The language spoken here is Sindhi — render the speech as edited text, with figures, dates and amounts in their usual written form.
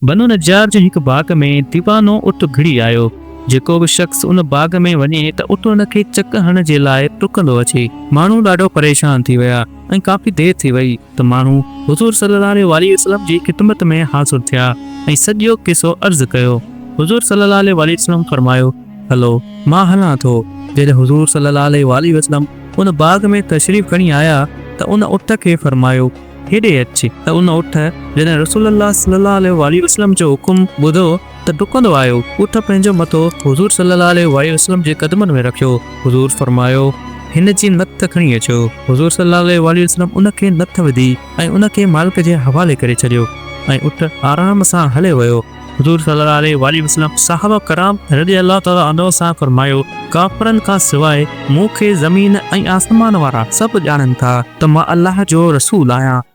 بنو نجار جي هڪ باغ ۾ ديوانو اٺ گهڙي آيو. جيڪو به شخص ان باغ ۾ وڃي ته اٺ ان کي چڪ هڻڻ جي لاء ڊڪندو اچي. ماڻهو ڏاڍو پريشان ٿي ويا ۽ ڪافي دير ٿي وئي ته ماڻهو حضور صلي الله عليه واٰله وسلم جي خدمت ۾ حاضر ٿيا ۽ سڄو قصو عرض ڪيو. حضور صلي الله عليه واٰله وسلم فرمايو، هلو، مان هلان ٿو. جڏهن حضور صلي الله عليه واٰله وسلم ان باغ ۾ تشريف کڻي آيا ته ان اٺ کي فرمايو، هيڏي اچ ته ان اٺ جڏهن رسول الله صلي الله عليه واٰله وسلم جو حڪم ٻڌو ته ڊڪندو آيو. اٺ پنهنجو مٿو حضور صلي الله عليه واٰله وسلم جي قدمن ۾ رکيو. حضور فرمايو، هن جي نٿ کڻي اچو. حضور صلي الله عليه واٰله وسلم ان کي نٿ وڌي ۽ ان کي مالڪ جي حوالي ڪري ڇڏيو ۽ اٺ آرام سان هليو ويو. حضور صلي الله عليه واٰله وسلم صحابه ڪرام رضي الله تعالٰي عنه سان فرمايو، ڪافرن کان سواء مون کي زمين ۽ آسمان وارا سڀ ڄاڻن ٿا ته مان الله جو رسول آهيان.